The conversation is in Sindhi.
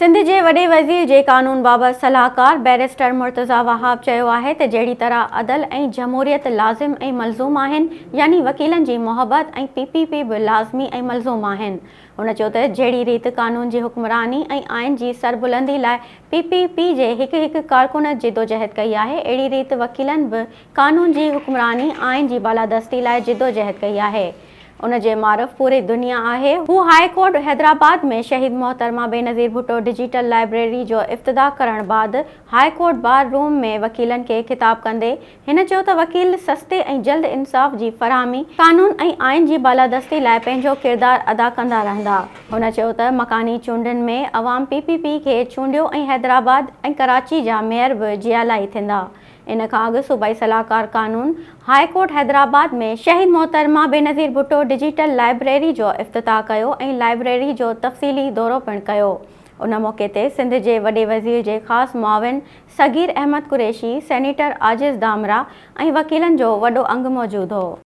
سنڌ جي وڏي وزير جي قانون بابت صلاحڪار بئريسٽر مرتضيٰ وهاب چيو آهي ته جهڙي طرح عدل ۽ جمهوريت لازم ۽ ملزوم آهن يعني وڪيلن جي محبت ۽ پي پي پي به لازمي ۽ ملزوم آهن. هن چيو ته جهڙي ريت قانون جي حڪمراني ۽ آئين جي سربلندي لاء پي پي پي جي هڪ هڪ ڪارڪن جدوجهد ڪئي آهي اهڙي ريت وڪيلن به قانون جي حڪمراني آئين جي بالادستي لاء جدوجهد ڪئي آهي. ان جي معرف پوري دنيا آهي. هو هاء ڪورٽ حيدرآباد ۾ شهيد محترمه بينظير ڀٽو ڊجيٽل لائبريري جو افتتاح ڪرڻ بعد هاء ڪورٽ بار روم ۾ وڪيلن کي خطاب ڪندي هن چيو ته وڪيل سستي ۽ جلد انصاف جي فراهمي، قانون ۽ آئين جي بالادستي لاء پنهنجو ڪردار ادا ڪندا رهندا. هن چيو ته مڪاني چونڊن ۾ عوام پي پي پي کي چونڊيو ۽ حيدرآباد ۽ ڪراچي جا ميئر به جيالائي ٿيندا. ان کان اڳ صوبائي صلاحڪار قانون هاء ڪورٽ حيدرآباد ۾ شهيد محترمه بينظير ڀٽو ڊجيٽل لائبريري جو افتتاح ڪيو ۽ لائبريري جو تفصيلي دورو پڻ ڪيو. ان موقعي تي سنڌ جي وڏي وزير جي خاص معاون صغير احمد قريشي، سينيٽر عاجز ڌامرا ۽ وڪيلن جو وڏو انگ موجود هو.